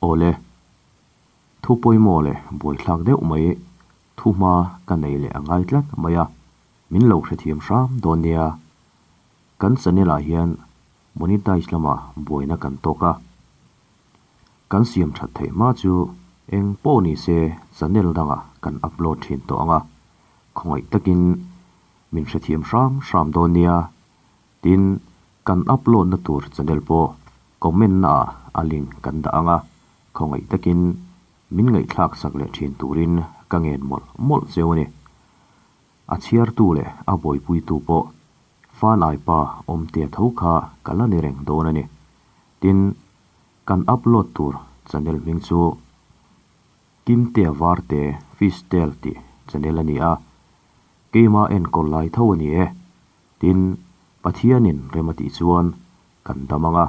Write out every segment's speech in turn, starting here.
Awle, thu pawimawh leh buaithlak deuh mai thu hma ka nei leh a ngai tlat mai a, min lo hrethiam hram dawn nia. Kan channel ah hian monetize lama buaina kan tawk a, kan siam that theih hma chu eng pawh ni se channel dangah kan upload thin tawh ang a, khawngaih takin min hrethiam hram hram dawn nia. Tin, kan upload na tur channel pawh comment na ah a link kan dah ang a, khawngaih takin min ngaihthlak sak leh thin turin ka ngen mawlh mawlh cheu a ni. A chhiartu leh a buaipuitu pawh Fanai pa Awmtea tho kha ka la ni reng dawn a ni. Tin, kan upload tur channel hming chu Kimtea Varte Fish Tale tih channel a ni a, keima enkawl lai tho a ni e. Tin, Pathianin rem a tih chuan kan dam ang a,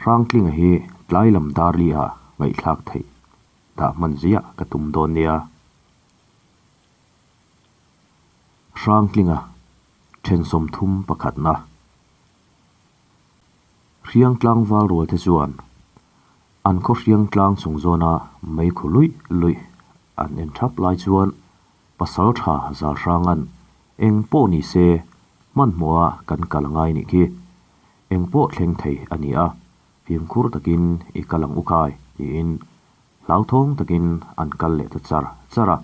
Hrangtlinga hi tlai lam darli ah ngaihthlak theih dah hman ziah ka tum dawn nia. Hrangtlinga then 30 pakhatna. Hriang tlangval rual te chuan an khaw hriang tlang chung zawna mei khu luih luih an en thap lai chuan pasal tha zal hrangan eng pawh ni se hmanhmawha kan kal angai nih khi eng pawh thleng thei a ni a, fimkhur takin i kal ang u khai tiin hlauthawng takin an kal leh ta char char a.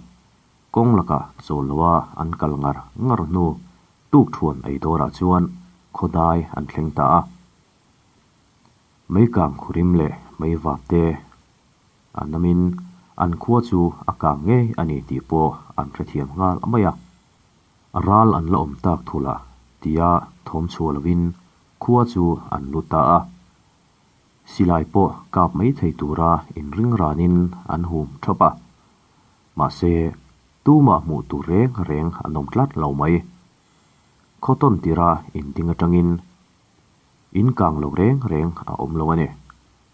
Kawng lakah chawl loa an kal ngar ngar hnu tuk thuan ei dawrah chuan khawdai an thleng ta a. Meikang khurim leh meivap te a namin an khua chu a kang ngei a ni tih pawh an hrethiam nghal mai a. Ral an la awm tak thulh a tia thawm chhuah lovin khua chu an lut ta a. Silai pawh kap mai thei tura inring ranin an hum thap a. Mahse, tumah hmuh tur reng reng an awm tlat lo mai. Khaw tawn tira inding atangin in kang lo reng reng a awm lo a ni.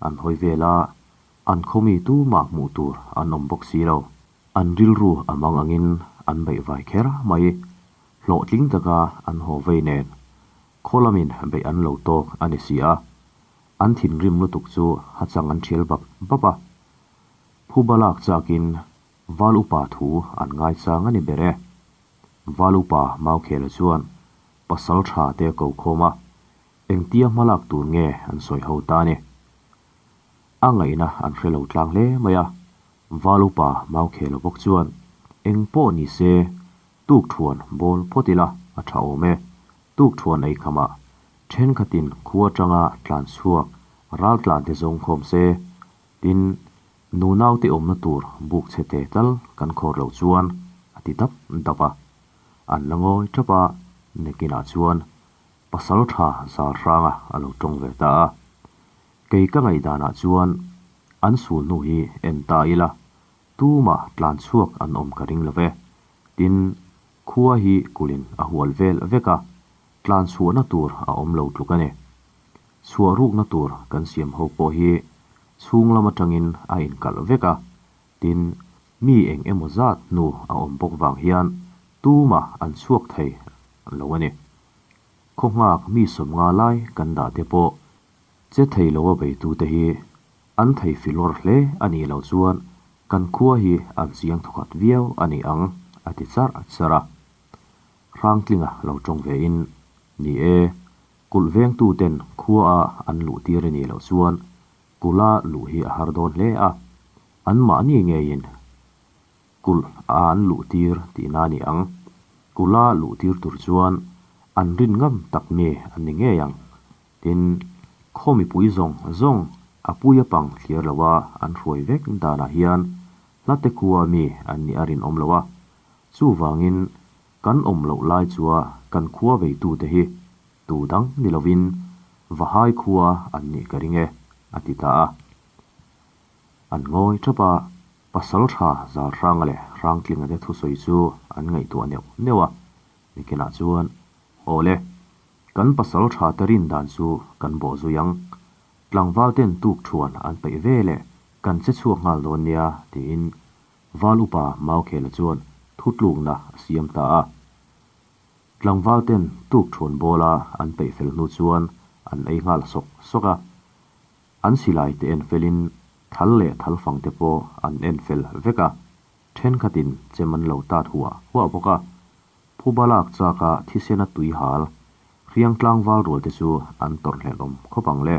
An hawi vel a, an khaw mi tumah hmuh tur an awm bawk si lo. An rilru a mang angin an beihvai kher mai. Hlawhtling taka an haw vei nen khaw lamin beih an lo tawk a ni si a. An thinrim lutuk chu hachang an thial bap bap a. Phuba lak chakin Val upa thu an ngaichang a ni ber e. Val upa Maukhela chuan pasal tha te a ko khawm a, engtia hma lak tur nge an sawi ho ta a ni. A ngaihna an hre lo tlang hle mai a, Val upa Maukhela bawk chuan eng pawh ni se tuk thuan bawl phawt ila a tha awm e, tuk thuan ei khamah thenkhatin khua atanga tlan chhuak raltlan te zawng khawm se, Tin, nunaute awmna tur buk chhe te tal kan khawr loh chuan a ti dap dap a. An la ngawi tap a, nakinah chuan pasal tha zal hranga a lo tawng ve ta a. Kei ka ngaihdanah chuan an sul hnu hi en ta ila, tumah tlan chhuak an awm ka ring lo ve. Tin, khua hi kulin a hual vel vek a, tlan chhuahna tur a awm lo tluk a ni. Chhuah rukna tur kan siam ho pawh hi chhung lam atangin a inkalh vek a, tin, mi eng emaw zat hnu a awm bawk vang hian tumah an chhuak thei lo a ni. Khaw nghak mi 50 lai kan dah te pawh che thei lo a beitute hi an thei filawr hle a nih loh chuan kan khua hi an chiang thawkhat viau a ni ang, a ti charh charh a. Hrangtlinga lo tawng ve in, Ni e, kulh vengtu ten khua a an luh tir a nih loh chuan kulh a luh hi a har dawn hle a, an mahni ngeiin kulh a an luh tir tihna a ni ang. Kulh a luh tir tur chuan an rin ngam tak mi an ni ngei ang. Tin, khaw mipui zawng zawng a pui a pang thlir lo a an hruai vek danah hian hlate khua mi an nih a rinawm lo a, Chuvangin, kan awm loh lai chua kan khua veitute hi tu dang ni lovin Vahai khua an nih ka ring e, a ti ta a. An ngawi thap a, pasal tha zal hranga leh Hrangtlinga te thusawi chu an ngaihtuah neuh neuh a. Nikinah chuan, Aw le, kan pasal tha te rin dan chu kan bawh zui ang. Tlangval ten tuk thuan an peih ve leh kan che chhuak nghal dawn nia, tiin Val upa Maukhela chuan thutlukna a siam ta a. Tlangval ten tuk thuan bawla an peih fel hnu chuan an ei nghal sawk sawk a. An silai te en felin Thal leh thalfang te pawh an en fel vek a, thenkhatin chem an lo tat huah huah bawk a. Phuba lak chaka thisena tui hal, hriang tlangval rual te chu an tawrhhlelh awm khawp ang le.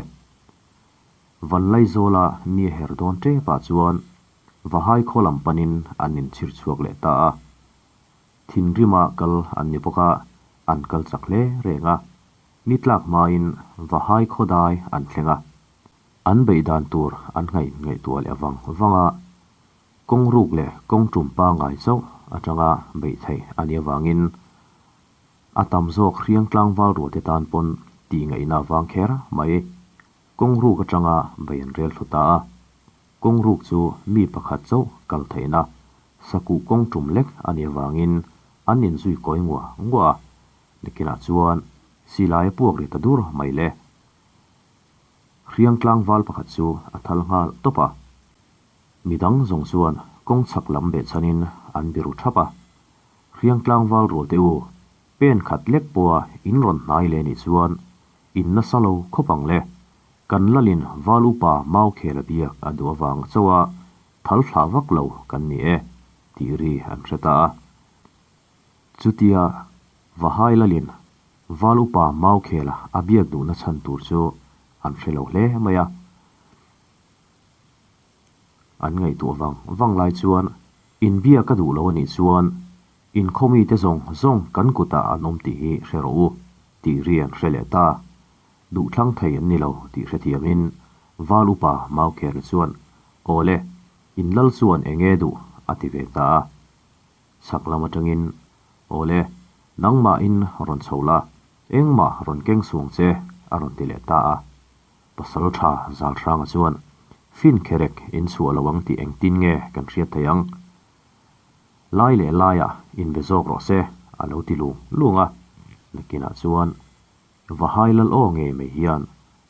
Vanlaizawla ni a her dawn tepah chuan Vahai khaw lam panin an inchhir chhuak leh ta a. Thinrima kal an ni bawk a, an kal chak hle reng a. Ni tlak hmain Vahai khaw dai an thleng a. An beih dan tur an ngaih ngaihtuah leh vang vang a, kawng ruk leh kawng tum pangngai chauh atanga beih theih a nih avangin a tam zawk hriang tlangval rualte tan pawn tih ngaihna vang kher mai. Kawng ruk atanga bei an rel thlu ta a, kawng ruk chu mi pakhat chauh kal theihna sakuh kawng tum lek a nih avangin an inzui kawi nguah nguah a, nikinah chuan silai a puak ri ta dur mai le. Hriang tlangval pakhat chu a thal nghal tawp a, midang zawng chuan kawng chhak lam behchhanin an biru thap a, Hriang tlangval rual teh u, pen khat lek pawha in rawn hnai leh nih chuan In nasa lo khawp ang le. Kan lalin Val upa mau khel a biak a duh avang chauh a, thal thlah vak lo kan ni e, tih ri an hre ta a. Chutia Vahai lalin Val upa mau khel a biak duhna chhan tur chu an hre lo hle mai a. An ngaihtuah vang vang lai chuan inbiak a duh lo a nih chuan Inkhawmite zawng zawng kan kutah an awm tih hi hre rawh u, tih ri an hre leh ta. Duhthlang thei an ni lo tih hrethiamin Val upa Maukhera chuan, Aw le, in lal chuan eng nge duh? a ti ve ta a. Chhak lam atangin, Aw le, nangmahin rawn chho la, engmah rawn keng suang che, a rawn ti leh ta a. Pasal tha Zalhranga chuan, Fin kherek in chhuah lo ang tih engtin nge kan hriat thei ang? Lai leh laiah inbe zawk rawh se, a lo ti lung lung a. Nakinah chuan Vahai lal aw ngei mai hian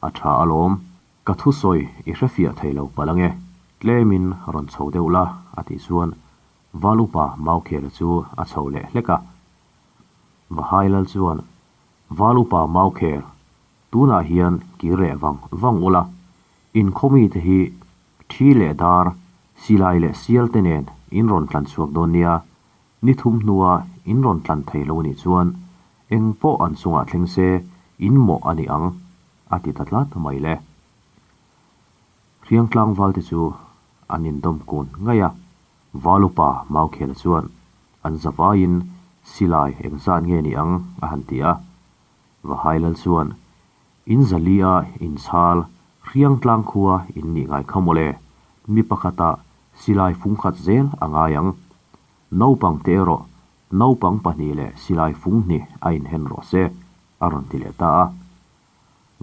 a tha alawm, ka thusawi i hrefiah thei lo palh ange, tlemin rawn chho deuh la, a tih chuan Val upa Maukhela chu a chho leh hlek a. Vahai lal chuan Val upa Maukhel, tunah hian kir leh vang vang ula, inkhawmite hi Thi leh dar, silai leh sial te nen in rawn tlan chhuak dawn nia, ni thum hnua in rawn tlan thei lo nih chuan eng pawh an chungah thleng se in mawh a ni ang, a ti ta tlat mai le. Hriang tlangval te chu an indawm kun ngaih a, Valupa Maukhela chuan an zavaiin silai engzat nge ni ang a han ti a, Vahai lal chuan In zali a inchhal hriang tlang khua in nih ngai kha mawle, mi pakhata silai fung khat zel a ngai ang. Naupang te erawh naupang pahnih leh silai fung hnih a inhen rawh se, a rawn ti leh ta a.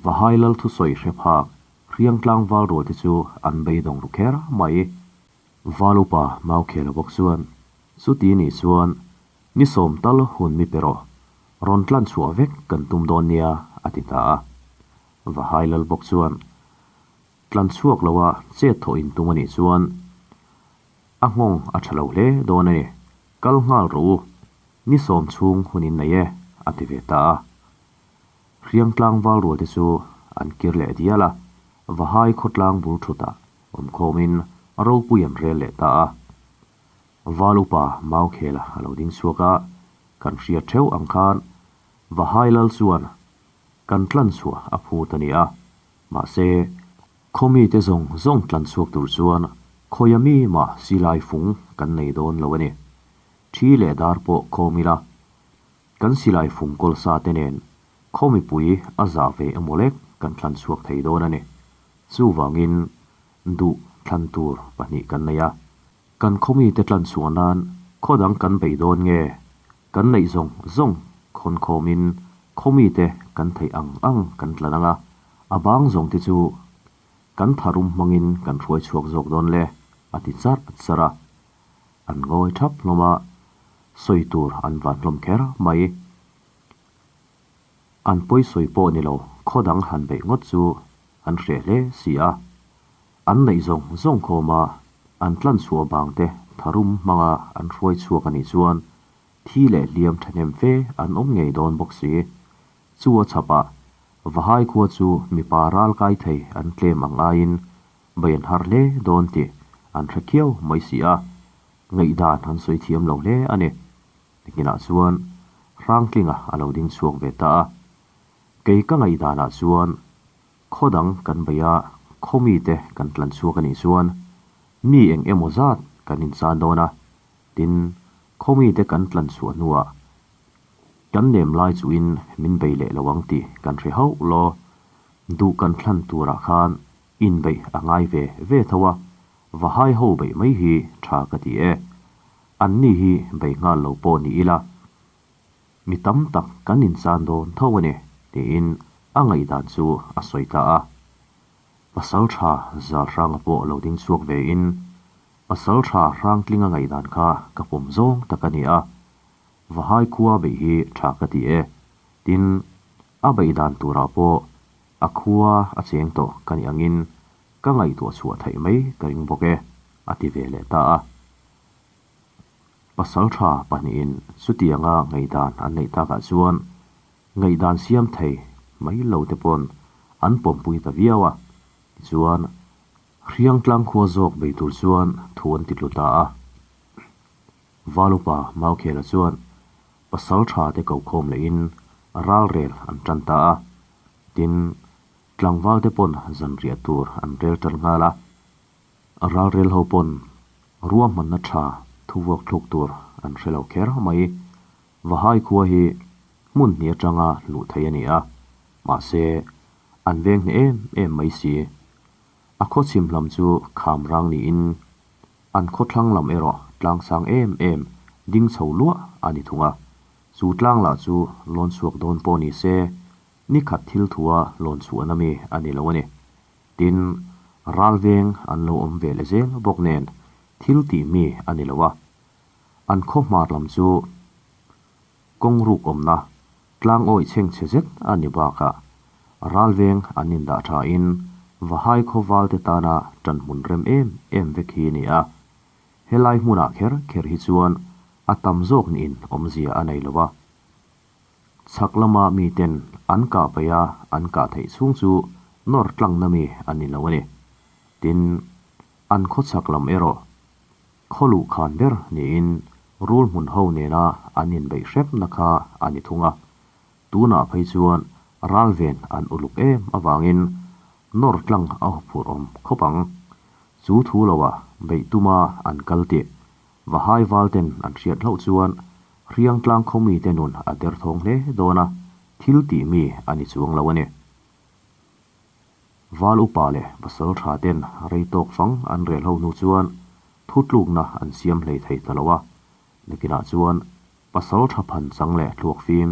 Vahai lal thusawi hre phak hriang tlang val rual te chu an beidawng ru kher mai. Val upa Maukhela bawk chuan, Chuti nih chuan Ni sawm tal hun mi pe rawh, rawn tlan chhuah vek kan tum dawn nia, a ti ta a. Vahai lal bawk chuan, Tlan chhuak loa chet thawh in tum a nih chuan a nghawng a tha lo hle dawn a ni, kal nghal rawh u, ni sawm chhung hun in nei e, a ti ve ta a. Hriang tlangval rual te chu an kir leh dial a, Vahai khawtlang bul thutah awmkhawmin ropui an rel leh ta a. Val upa Maukhela a lo ding chhuak a, kan hriat theuh ang khan Vahai lal chuan kan tlan chhuah a phut a ni a, mahse, khaw mite zawng zawng tlan chhuak tur chuan khawia mi mah silai fung kan nei dawn lo a ni. Thi leh dar pawh khawm ila, kan silai fung kawlsa te nen khaw mipui a zah ve emaw lek kan tlan chhuak thei dawn a ni. Chuvangin duh thlan tur pahnih kan nei a. Kan khaw mite tlan chhuah nan khaw dang kan beih dawn nge? Kan neih zawng zawng khawn khawmin khaw mite kan theih ang ang kan tlan ang a, a bang zawng te chu kan tharum hmangin kan hruai chhuak zawk dawn le, a ti charh charh a. An ngawi thap hlawm a, sawi tur an van hlawm kher mai. An pawi sawi pawh ni lo khaw dang han beih ngawt chu an hreh hle si a. An neih zawng zawng khawma an tlan chhuah bang te tharum hmanga an hruai chhuak a nih chuan thi leh hliam thahnem fe an awm ngei dawn bawk si. Chu a chhapah Vahai khua chu mipa ral kai thei an tlem ang aiin bei an har hle dawn tih an hre khiau mai si a, ngaihdan an sawi thiam lo hle a ni. Nikinah chuan Hrangtlinga a lo ding chhuak ve ta a, kei ka ngaihdanah chuan khaw dang kan bei a, khaw mite kan tlan chhuak a nih chuan mi eng emaw zat kan inchan dawn a, tin, khaw mite kan tlan chhuah hnuah kan nem lai chuhin min bei leh lo ang tih kan hre hauh law. Duh kan thlan turah khan inbeih a ngai ve ve tho a, va hai ho beih mai hi tha ka ti e. Anni hi bei nghal lo pawh ni ila, mi tam tak kan inchan dawn tho a ni, tiin a ngaihdan chu a sawi ta a. Pasal tha zal hranga pawh lo ding chhuak vein, Pasal tha hrangtlinga ngaihdan kha ka pawm zawng tak a ni a, va hai khua beih hi tha ka ti e. Tin, a beih dan turah pawh a khua a cheng tawh ka nih angin ka ngaihtuah chhuah theih mai ka ring bawk e, a ti ve leh ta a. Pasal tha pahnihin chutianga ngaihdan an neih takah chuan ngaihdan siam thei mai lo te pawn an pawmpui ta viau a. Tichuan, Hriangtlang khua zawk bei tur chuan thu an ti tlu ta a. Valupa Maukhela chuan pasal tha te ko khawm lehin ralrel an tan ta a. Tin, tlangval te pawn zanriah tur an rel tan nghal a. Ralrel ho pawn ruahmanna tha thuvuak thluk tur an hre lo kher mai. Vahai khua hi hmun hnih atanga luh theih a ni a, mahse an veng hneh em em mai si. A khaw chhim lam chu kham rang niin an khaw thlang lam erawh tlang sang em em ding chho luah a ni thung a. Chu tlang lah chu lawn chhuak dawn pawh ni se ni khat thil thua lawn chhuahna mi a ni lo a ni. Tin, ral veng an lo awm ve leh zel bawk nen thil tih mi a ni lo a. An khaw hmar lam chu kawng ruk awmna tlang awih chheng chhe zet a ni bakah ral veng an indah thain Vahai khaw valte tana ṭan hmun rem em em vek hi a ni a. Helai hmunah kher kher hi chuan a tam zawk niin awmzia a nei lo a. Chhak lama miten an kah peih a, an kah theih chhung chu nawr tlangna mi a ni lo a ni. Tin, an khaw chhak lam erawh khaw luh khan ber niin rul hmun ho nena an inbeih hrepna kha a ni thung a. Tunah phei chuan ralven an uluk em avangin nawr tlang a huphurh awm khawp ang. Chu thu loah beih tuma an kal tih Vahai valten an hriat hlauh chuan Hriangtlang khaw mite nun a derthawng hle dawn a, thil tih mi a ni chuang lo a ni. Val upa leh pasal tha ten rei tawk fang an rel ho hnu chuan thutlukna an siam hlei thei ta lo a, nakinah chuan pasal tha phan chang leh thluak fim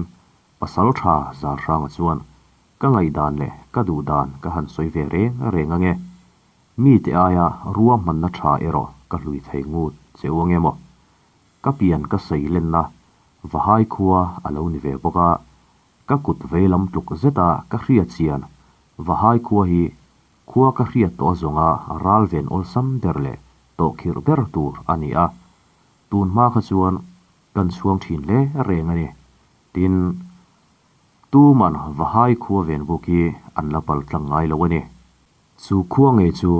pasal tha zal hranga chuan ka ngaihdan leh ka duhdan ka han sawi ve reng reng ange. Mite aia ruahmanna tha erawh ka hlui thei ngut che u ange maw? Ka pian ka sawi lenna Vahai khua a lo ni ve bawk a, ka kut veilam tluk zeta ka hriat chian Vahai khua hi khua ka hriat tawh zawnga ral ven awlsam ber leh tawhkhirh ber tur a ni a, tun hma kha chuan kan chhuang thin hle reng a ni. Tin, tuman Vahai khua ven buk hi an la pal tlang ngai lo a ni. Chu khua ngei chu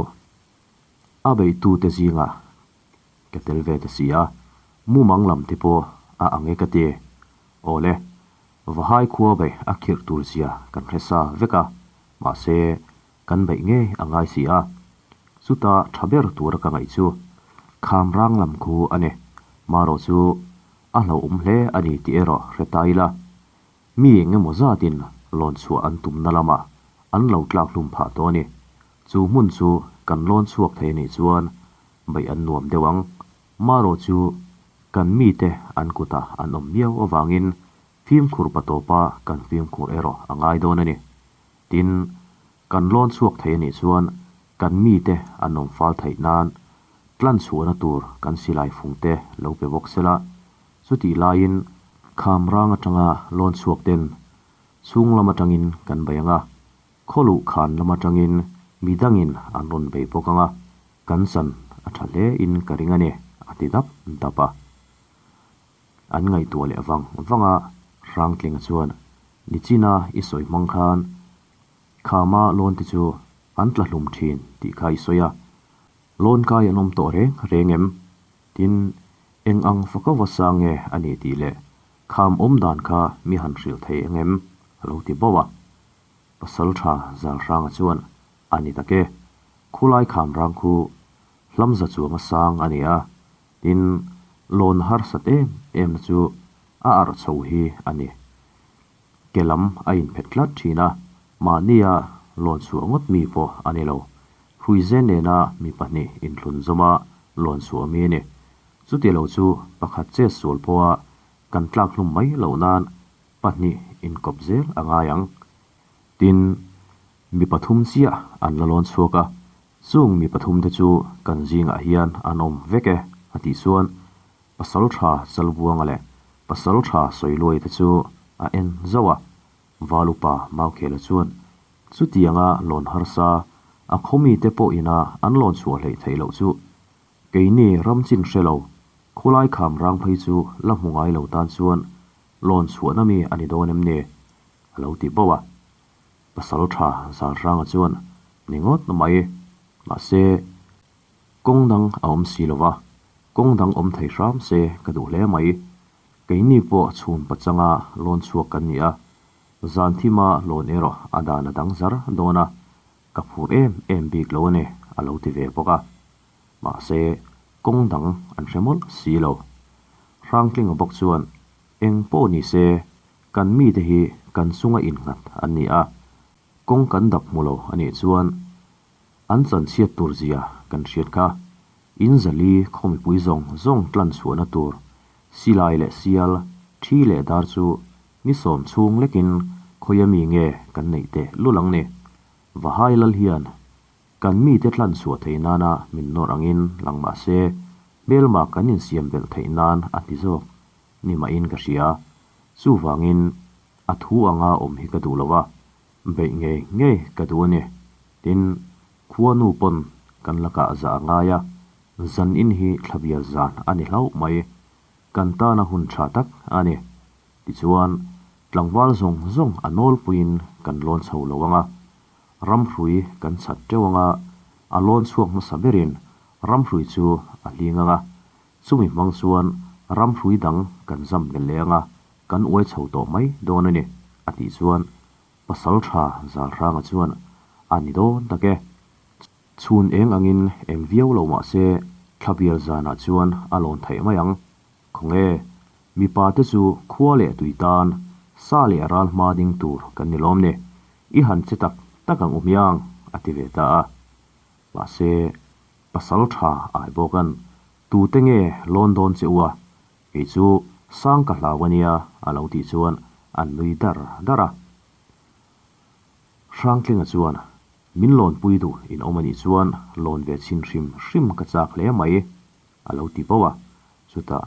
a beihtute zingah ka tel ve ta si a, mumang lam te pawh a ang e ka ti. Awle, Vahai khua beih a khirh tur zia kan hre sa vek a, mahse kan beih ngei a ngai si a. Chuta tha ber tura ka ngaih chu kham rang lam khu a ni. Marawh chu a hlauhawm hle a ni tih erawh hre ta ila. Mi eng emaw zatin lawn chhuah an tumna lamah an lo tlak hlum phah tawh a ni. Chu hmun chu kan lawn chhuak thei a nih chuan beih an nuam deuh ang. Marawh chu kan mite an kutah an awm miau avangin fimkhur patawpa kan fimkhur erawh a ngai dawn a ni. Tin, kan lawn chhuak thei a nih chuan kan mite an awm fal theih nan tlan chhuahna tur kan silai fungte lo pe bawk sela, chutih laiin kham rang atanga lawn chhuak ten chhung lam atangin kan bei ang a, khaw luh khan lam atangin midangin an rawn bei bawk ang a, kan chan a tha hle in ka ring a ni, a ti dap dap a. An ngaihtuah leh vang vang a, Hrangtlinga chuan, Nichina i sawi hmang khan khama lawn te chu an tla hlum thin tih kha i sawi a. Lawn kai an awm tawh reng reng em? Tin, eng ang faka va sang nge a ni tih leh kham awm dan kha mi han hrilh thei eng em? A lo ti bauh a. Pasal tha Zalhranga chuan, A ni tak e, khulai kham rang khu hlamza chuang a sang a ni a, tin, lawn harsat em em na chu a arh chho hi a ni. Ke lam a inphet tlat thin a, mahnia lawn chhuah ngawt mi pawh a ni lo. Hruizen nena mi pahnih inthlun zawma lawn chhuah mi a ni. Chuti lo chu pakhat chet sual pawha kan tlak hlum mai loh nan pahnih inkawp zel a ngai ang. Tin, mi pathum chiah an la lawn chhuak a, chung mi pathumte chu kan zingah hian an awm vek e a tih chuan Pasalṭha Chalbuanga leh Pasalṭha Sawiluai te chu a en zauh a, Valupa Maukhela chuan chutianga lawn harsa a khawmi te pawh ina an lawn chhuah hleih theih loh chu keini ram chin hre lo, khulai kham rang phei chu la hmu ngai lo tan chuan lawn chhuahna mi a ni dawn em ni? a lo ti bauh a. Pasalṭha Zalhranga chuan ni ngawt mai, mahse, Kawng dang a awm si lo va, kawng dang awm thei hram se ka duh hle mai. Keini pawh chhun pachanga lawn chhuak kan ni a, zan thima lawn erawh a dan a dang zar dawn a, ka phur em em bik lo a ni, a lo ti ve bawk a. Mahse, kawng dang an hre mawlh si lo. Hrangtlinga bawk chuan, Eng pawh ni se, kan mite hi kan chunga innghat an ni a, kawng kan dap hmu lo a nih chuan An chanchhiat tur zia kan hriat kha. In zali khaw mipui zawng zawng tlan chhuahna tur silai leh sial, thi leh dar chu ni sawm chhung lekin khawia mi nge kan neih teh lul ang ni. Vahai lal hian kan mite tlan chhuah thei nana min nawr angin lang mah se hmelma kan insiam belh theih nan a ti zawk ni mahin ka hria. Chuvangin a thu anga awm hi ka duh lo a, Beih ngei ngei ka duh a ni. Tin, khuanu pawn kan lakah zah a ngai a, zan in hi thlabial zan a ni hlauh mai. Kan tana hun tha tak a ni. Tichuan, tlangval zawng zawng a nawlpuiin kan lawn chho lo ang a, ramhrui kan chhat teuh ang a, a lawn chhuak hmasa berin ramhrui chu a hling ang a, chumi hmang chuan ramhrui dang kan zam belh leh ang a, kan uai chho tawh mai dawn a ni, a tih chuan Pasalṭha Zalhranga chuan a ni dawn tak e. Chhun eng angin eng viau lo mah se thlabial zanah chuan a lawn theih mai ang. Khawnge, mipa te chu khua leh tui tan sa leh ral hma ding tur kan ni lawm ni. I han che tak tak ang u hmiang, a ti ve ta a. Mahse, Pasalṭha ai bawka'n tute nge lawn dawn che u a? Kei chu sang ka hlau a nia a lo tih chuan an nui dar dar a. Hrangtlinga chuan, Min lawnpui duh in awm a nih chuan lawn ve chhin hrim hrim ka chak hle mai a lo ti bauh a. Chutah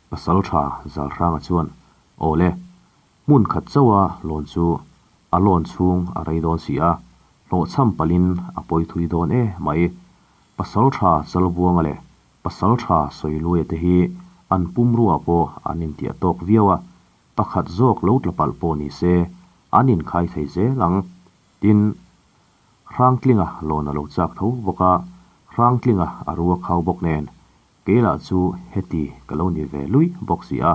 Pasalṭha Zalhranga chuan, Aw le, hmun khat chauha lawn chu a lawn chhung a rei dawn si a, hlawhchham palhin a pawi thui dawn e mai. Pasalṭha Chalbuanga leh Pasalṭha Sawiluaia te hi an pumruah pawh an intiah tawk viau a, pakhat zawk lo tla palh pawh ni se an inkhai thei zel ang. Tin, Hrangtlinga lawn a lo chak tho bawk a, Hrangtlinga a rua khau bawk nen, keilah chu heti ka lo ni ve lui bawk si a,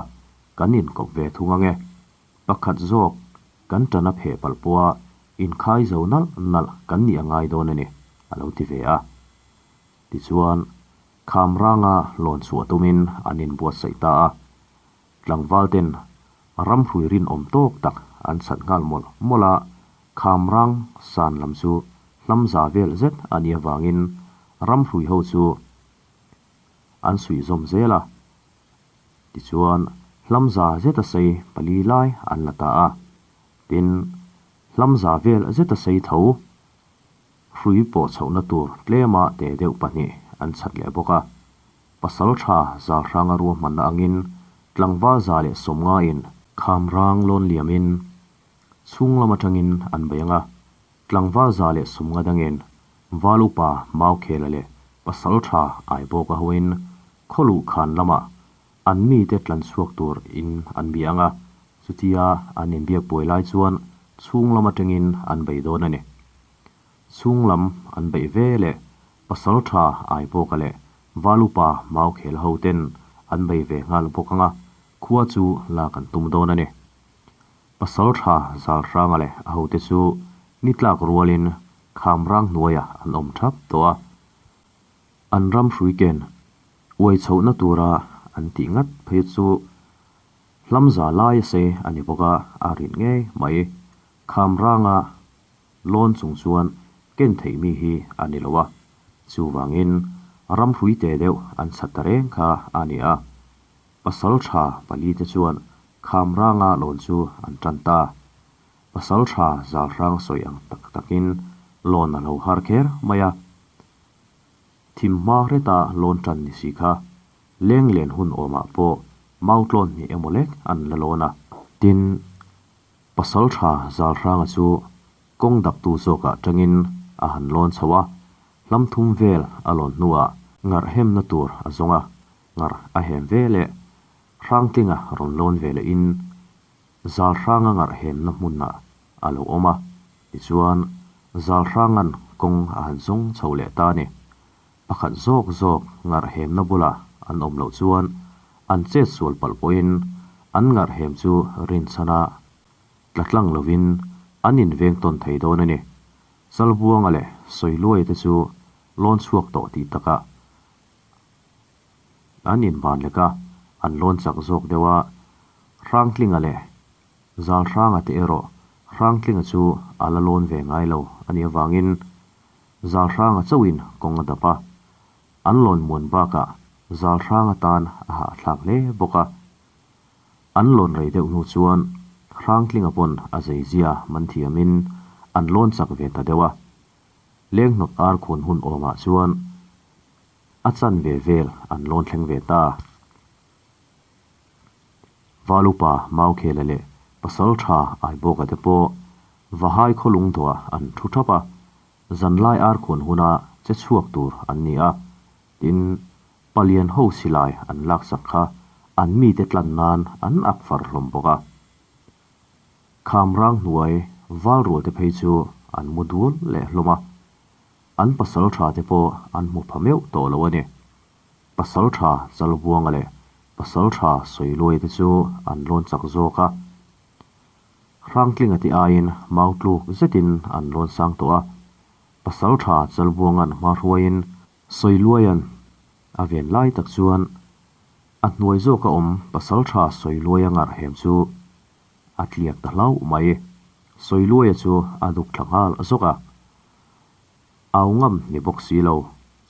kan inkawp ve thung ang e. Pakhat zawk kan ṭana pheh palh pawha inkhai zo nalh nalh kan nih a ngai dawn a ni, a lo ti ve a. Tichuan, Khamranga lawn chhuah tumin an inbuatsaih ta a. Tlangvalten ramhrui rinawm tawk tak an chhat nghal mawlh mawlh a, Khamrang san lam chu hlamza vel zet a nih avangin ramhrui ho chu an suih zawm zel a. Tichuan, hlamza zeta sei pali lai an la ta a. Tin, hlamza vel zeta sei tho Hrui pawh chhohna tur tlema te deuh pahnih an chhat leh bawk a. Pasalṭha Zalhranga ruahmanna angin tlangval 150 in Khamrang lawn liamin chhung lam atangin an bei ang a, tlangval 150 dangin Val upa Maukhela leh Pasalṭha Aibawka hoin khawluh khan lamah an mite tlan chhuak tur in an bia ang a, chutia an inbiak buai lai chuan chhung lam atangin an bei dawn a ni. Chhung lam an beih ve leh Pasaltha Aibawka leh Valupa Maukhel ho ten an bei ve nghal bawk anga khua chu lak an tum dawn a ni. Pasaltha Zalhranga leh a hote chu ni tlak rualin Khamrang hnuaiah an awm thap tawh a. An ram hrui ken uai chhohna tura an tih ngat phei chu hlamza lai a sei a ni bawk a, a rit ngei mai. Khamranga lawn chung chuan ken theih mi hi a ni lo a, chuvangin ram hrui te deuh an chhat ta reng kha a ni a. Pasal tha palite chuan Khamranga lawn chu an tan ta. Pasal tha Zalhrang sawi ang tak takin lawn a lo har kher mai a. Thim hma hreta lawn tan ni si kha leng len hun awmah pawh mautlawn hnih emaw lek an la lawn a. Tin, Pasal tha Zalhranga chu kawng daptu zawkah tangin a han lawn chho a, hlam thum vel a lawn hnuah ngarh hemna tur a zawng a, ngarh a hem ve leh Hrangtlinga rawn lawn ve lehin Zalhranga ngarh hemna hmunah a lo awm a, tichuan Zalhranga'n kawng a han zawng chho leh ta a ni. Pakhat zawk zawk ngarh hemna bulah an awm loh chuan an chet sual palh pawhin an ngarh hem chu rinchhana tla tlang lovin an inveng tawn thei dawn a ni. Chalbuanga leh Sawiluaia te chu lawn chhuak tawh tih takah an inban lek a, an lawn chak zawk deuh a. Hrangtlinga leh Zalhranga te erawh Hrangtlinga chu a la lawn ve ngai lo a nih avangin Zalhranga chauhin kawng a dap a, an lawn muan bakah Zalhranga tan a hahthlak hle bawk a. An lawn rei deuh hnu chuan Hrangtlinga pawn a zeizia man thiamin an lawn chak ve ta deuh a. Lenghnawt ar khawn hun awmah chuan a chanve vel an lawn thleng ve ta. Valupa Maukhela leh Pasaltha Aibawka te pawh Vahai khawlung dawhah an thu thap a, zanlai ar khawn huna che chhuak tur an ni a, tin, palian ho silai an laksak kha an mite tlan nan an ak far hlawm bawk a. Khamrang hnuai valrual te phei chu an mu dul leh hlawm a, an pasaltha te pawh an hmu pha meuh tawh lo a ni. Pasaltha Chalbuanga leh Pasaltha Sawiluai te chu an lawn chak zawk a. Hrangtlinga te aiin mau tluk zetin an lawn sang tawh a. Pasaltha Chalbuanga'n hma hruaiin Sawiluaia'n a ven lai tak chuan a hnuai zawka awm Pasaltha Sawiluaia ngarh hem chu a tliak ta hlauh mai. Sawiluaia chu a duk thla nghal zawk a. Au ngam ni bawk si lo,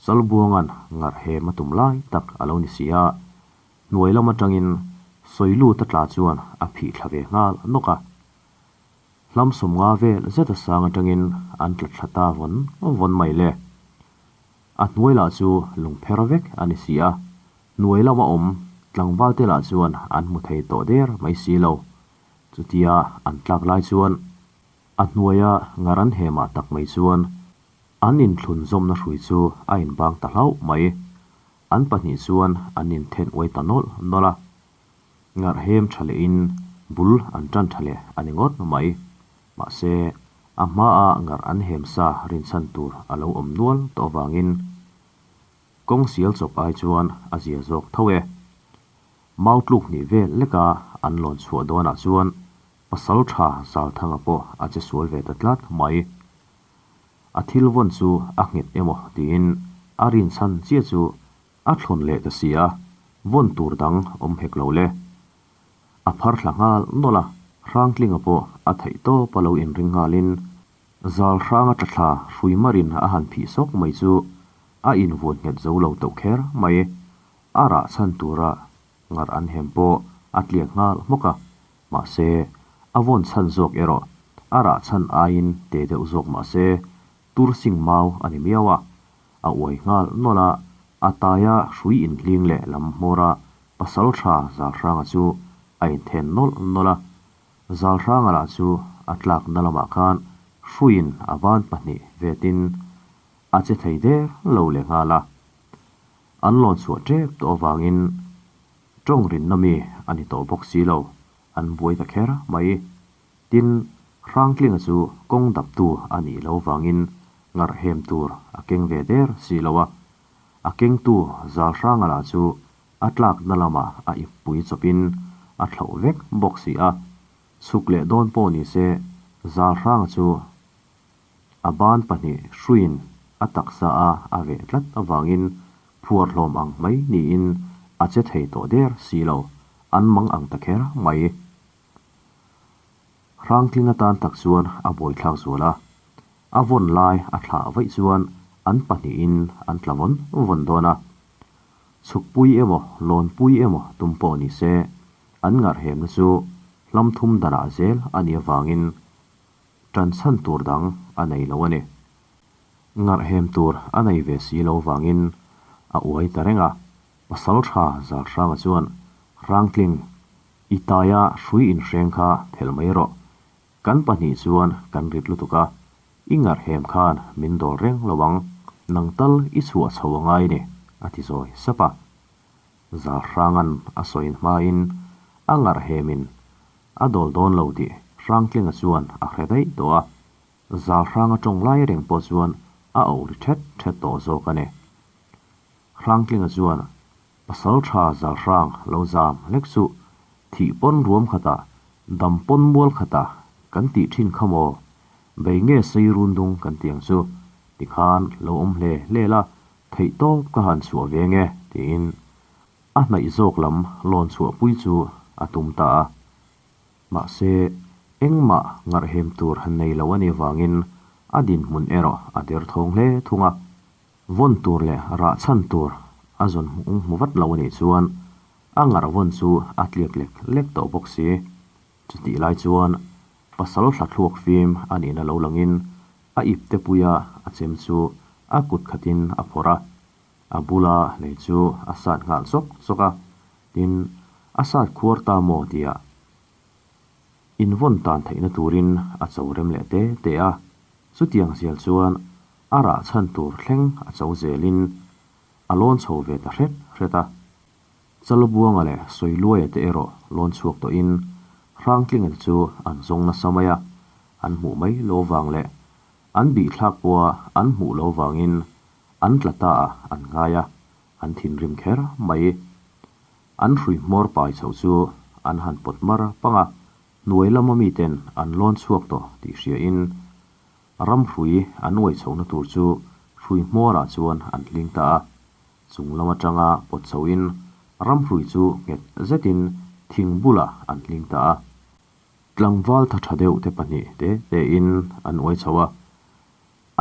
Chalbuanga'n ngarh hem a tum lai tak a lo ni si a, hnuai lam atangin Sawilut a tla chuan a phih thla ve nghal nawk a. Hlam sawmnga vel zet a sang atangin an tla thla ta vawn vawn mai le. A hnuai lah chu lungpher vek a ni si a, hnuai lama awm tlangval te lah chuan an hmu thei tawh der mai si lo. Chutia an tlak lai chuan A hnuaia ngaran hemah tak mai chuan an inthlun zawmna hrui chu a inbang ta hlauh mai. An pahnih chuan an inthen uai ta nawlh nawlh a. Ngarhem tha lehin bul an tan tha leh a ni ngawt mai. Mahse, a hmaa ngar an hem sa rinchhan tur a lo awm nual tawh avangin kawng sial chawp ai chuan a zia zawk tho e. Mau tluk hnih vel leka an lawn chhuah dawnah chuan Pasal tha Zalthanga pawh a che sual ve ta tlat mai. A thil vawn chu a nghet emaw tiin a rinchhan chiah chu a thlawn leh ta si a, vawn tur dang awm hek lo le. A phar thla nghal nawlh a, Hrangtlinga pawh a theih tawp a lo inring nghalin Zalhranga tla thla hrui marin a han phih sawk mai chu a invuan nghet zo lo teuh kher mai. A rah chhan tura ngarh an hem pawh a tliak nghal hmawk a, mahse, a vawn chhan zawk erawh a rah chhan aiin te deuh zawk mahse, tur sing mau a ni miau a, a uai nghal nawlh a, a taia hrui inhling leh lam hmawra Pasaltha Zalhranga chu a inthen nawlh nawlh a, Zalhranga lah chu a tlakna lamah khan hruiin a ban pahnih vetin a che thei der lo leh nghal a. An lawn chhuah tep tawh avangin tawng rinna mi a ni tawh bawk si lo, an buai ta kher mai. Tin, Hrangtlinga chu kawng daptu a nih lo vangin Ngarh hem tur a keng ve der si lo a, a kengtu zal hranga lah chu a tlakna lamah a ippui chawpin a thlauh vek bawk si a. Chhuk leh dawn pawh ni se zal hranga chu a ban pahnih hruiin a taksa a a veh tlat avangin phuar hlawm ang mai niin a che thei tawh der si lo, an mang ang ta kher mai. Hrangtling atan tak chuan a buaithlak zual a, a vawn lai a thlah vaih chuan an pahnihin an tla vawn vawn dawn a. Chhukpui emaw lawnpui emaw tum pawh ni se, an ngarhemna chu hlam thum danah zel a nih avangin ṭan chhan tur dang a nei lo a ni. Ngarhem tur a nei ve si lo vangin a uai ta reng a, Pasalṭha Zalhranga chuan Hrangtling I taia hrui inhreng kha phelh mai rawh. Kan pahnih chuan kan rit lutuk a, i ngarhem khan min dawl reng lo ang, nang tal i chhuah chho a ngai ni, a ti zawi sap a. Zalhranga'n a sawi hmain a ngarhemin a dawl dawn lo tih Hrangtlinga chuan a hre daih tawh a, Zalhranga tawng lai reng pawh chuan a auh ri ṭhet ṭhet tawh zawk a ni. Hrangtlinga chuan Pasal tha zal hrang lo zam hlek suh, thih pawn ruam khatah, dam pawn mual khatah kan tih thin kha maw? Bei nge sei run dung kan ti ang chu, tikhan lo awm hle hle la, theih tawp ka han chhuah ve nge tiin a hnaih zawk lam lawn chhuah pui chu a tum ta a. Mahse, engmah ngarhem tur han nei lo a nih avangin a dinhmun erawh a derthawng hle thung a. Vawn tur leh rah chhan tur a zawn hmuh hmu vat lo a nih chuan a ngarh vawn chu a tliak lek lek tawh bawk si. Chutih lai chuan pasal thla thluak fim a nihna lo langin a ip te puia a chem chu a kut khatin a phawrh a, a bula lei chu a sat nghal sawk sawk a, tin, a sat khuar ta maw tia invawn tan theihna turin a cho rem leh te te a. Chutiang zial chuan a rah chhan tur thleng a cho zelin a lawn chho ve ta hret hret a. Chalbuanga leh Sawiluaia te erawh lawn chhuak tawhin Hrangtlinga te chu an zawng nasa mai a, an hmuh mai lo vang leh an bihthlak pawha an hmuh lo vangin an tla ta a an ngai a, an thinrim kher mai. An hrui hmawr pai chhoh chu an han pawt mar pang a, Hnuai lama miten an lawn chhuak tawh tih hriain ramhrui an uai chhohna tur chu hrui hmawrah chuan an hling ta a. Chung lam atanga pawt chhoin ramhrui chu nghet zetin thing bulah an hling ta a. Tlangval tha tha deuh te pahnih te tein an uai chho a.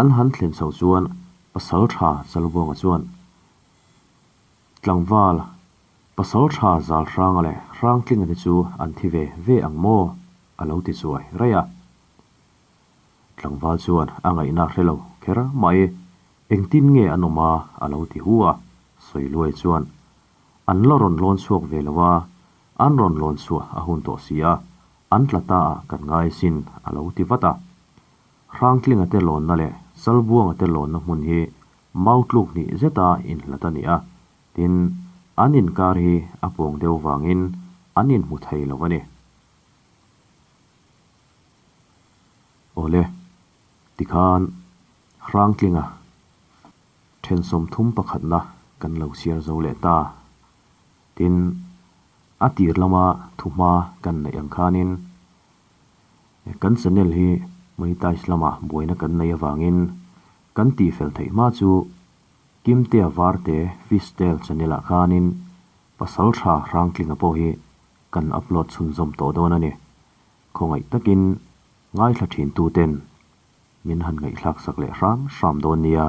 An han thlen chho chuan pasal tha Chalbuanga chuan Tlangval, pasal tha zal hranga leh hrangtlinga te chu an thi ve ve ang maw? a lo ti chuai raih a. Tlangval chuan a ngaihna hre lo kher mai, engtin nge an awm a? a lo ti hu a. Sawiluai chuan, An la rawn lawn chhuak ve lo a, an rawn lawn chhuah a hun tawh si a, an tla ta ah kan ngai sin, a lo ti vat a. Hrangtlinga te lawnna leh Chalbuanga te lawnna hmun hi Mau tluk hnih zeta inhlat a ni a, tin, an inkar hi a pawng deuh vangin an inhmu thei lo a ni. Awle, tikhan Hrangtlinga then 31na kan lo chhiar zo leh ta. Tin, a tir lama thuhma kan neih ang khanin kan channel hi monetize lama buaina kan nei avangin Kan tihfel theih hma chu Kimtea Varte Fishtail channel ah khanin pasal tha Hrangtlinga pawh hi kan upload chhunzawm tawh dawn a ni. Khawngaih takin ngaithla thin tuten min han ngaihthlak sak leh hram hram dawn nia.